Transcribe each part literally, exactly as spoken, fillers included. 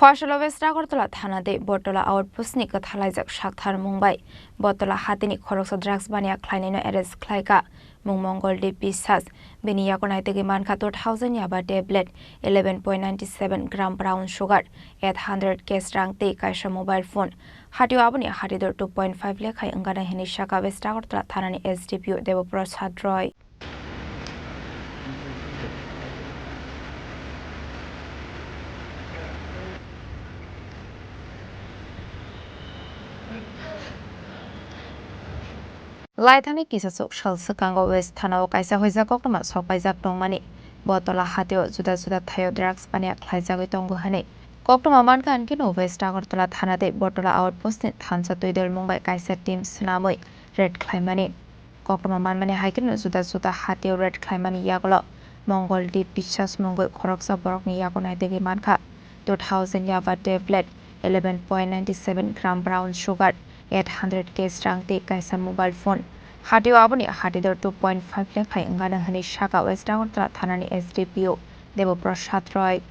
Phasalo West Agartala thana tei Bottola outpost ni kwthalaijak sakthar mung bai Bottola hatini khoroksa drugs baniya khlainaino arrest khlaikha. Mung Mongoldeep Biswas. Bini yago naitugwi mankha two thousand yaba tablet, eleven point nine seven gram brown sugar, eight hundred cash rang tei kaisa mobile phone. Hatio aboni hatidor two point five lekha wngkha hinwi sakha West Agartala thanani S D P O Debo Prasad Roy. Laithani kisa chuk sal swkango West Thanao kaisa huijak koktwma sokpaijak tongmani. Bottola hatio juda juda thaio drugs baniya khlaijagwi tongo hwnwi koktwma mankha, hinkhe no West Agartala thana tei Bottola outpost ni thansa twidol mung bai kaisa team swnamwi raid khlaimani. Koktwma manmani hai kheno juda juda hatio raid khlaimani yagulo Mongoldeep Biswas mungwi khoroksa borokni yago naitugwi mankha two thousand yaba tablet, eleven point nine seven gram brown sugar, eight hundred cash rang tei kaisa mobile phone. Hatio aboni hatidor two point five lakh hai wngkha hwnwi sakha West Agartala thanani S D P O Debo Prasad Roy.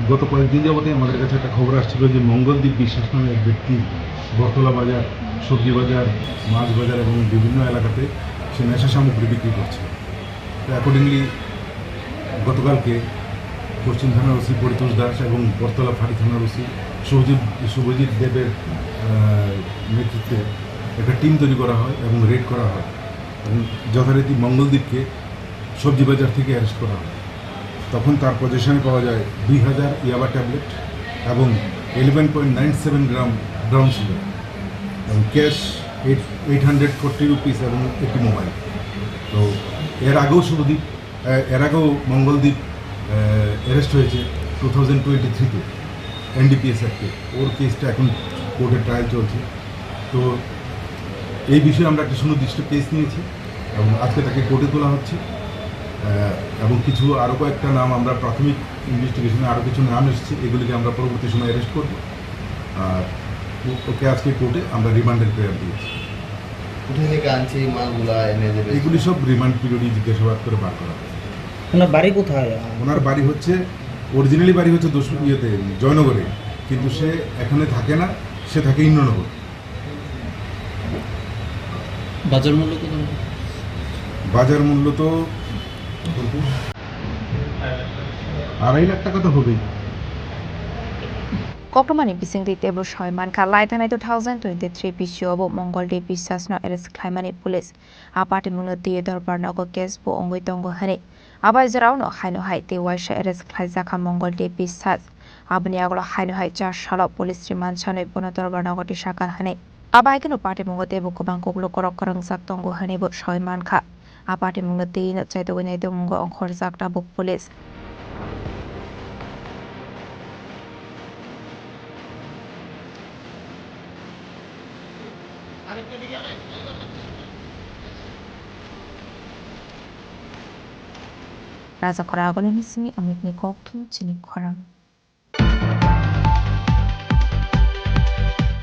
গত কয়েকদিন যাবতই আমাদের কাছে একটা খবর আসছিল যে মঙ্গলদীপ বিশ্বাস নামে এক ব্যক্তি বটতলা বাজার, সবজি বাজার, মাছ বাজার এবং বিভিন্ন এলাকাতে সে নেশা সামগ্রী বিক্রি করছে। তো অ্যাকর্ডিংলি গতকালকে পশ্চিম থানার ওসি পরিতোষ দাস এবং বটতলা ফাঁড়ি থানার ওসি শুভজিৎ, শুভজিৎ দেবের, আহ, নেতৃত্বে একটা টিম তৈরি করা হয় এবং রেড করা হয় এবং যথারীতি মঙ্গলদীপকে সবজি বাজার থেকে অ্যারেস্ট করা হয়। তখন তার পজিশনে পাওয়া যায় দুই হাজার ইয়াবা ট্যাবলেট এবং eleven point nine seven gram brown sugar এবং cash eight, eight hundred forty rupees এবং একটি মোবাইল। তো এর আগেও শুভদীপ, আহ, এর আগেও মঙ্গলদীপ, আহ, অ্যারেস্ট হয়েছে টু থাউজেন্ড টোয়েন্টি থ্রিতে এনডিপিএস অ্যাক্টে। ওর কেসটা এখন কোর্টে ট্রায়াল চলছে। তো এই বিষয়ে আমরা একটা সুনির্দিষ্ট কেস নিয়েছি এবং আজকে তাকে কোর্টে তোলা হচ্ছে। আহ, এবং কিছু আরও কয়েকটা নাম আমরা প্রাথমিক ইনভেস্টিগেশনে আরও কিছু নাম এসেছে, এগুলিকে আমরা পরবর্তী সময় অ্যারেস্ট করব। আর ও-, ওকে আজকে কোর্টে আমরা রিমান্ডের প্রেয়ার দিয়েছি। কোথা থেকে আনছে এই মালগুলা এনে দেবে? এগুলি সব রিমান্ড পিরিয়ডে জিজ্ঞাসাবাদ করে বার করা হবে। ওনার বাড়ি কোথায়? ওনার বাড়ি হচ্ছে, অরিজিনালি বাড়ি হচ্ছে দোষ-, ইয়েতে, জয়নগরে, কিন্তু সে এখানে থাকে না, সে থাকে ইন্দ্রনগর। বাজার মূল্য কত? বাজার মূল্য তো আড়াই লাখ টাকা তো হবেই। Koktwmani bisingtwi teibo soi mankha, laithanai two thousand twenty-three bisio bo Mongoldeep Biswas no arrest khlaimani police. A party mungno twiwi dorbar nogo case bo wngwi tongo hwnwi. Abai jorao no haino hai tei waisa arrest khlaijakha Mongoldeep Biswas. Aboni yagulo haino hai char salo police remand sanwi bono dorbar nogo tisakha hwnwi. Abai kheno party mungo teibo kwbang kuklo korok kwrwngjak tongo hwnwi bo soi mankha. A party mungno twiwi no chaitogwi nai tongmungo ongkhorjak tabuk police. Raja Khorang agulini simi Amit ni kok thum chini khorang.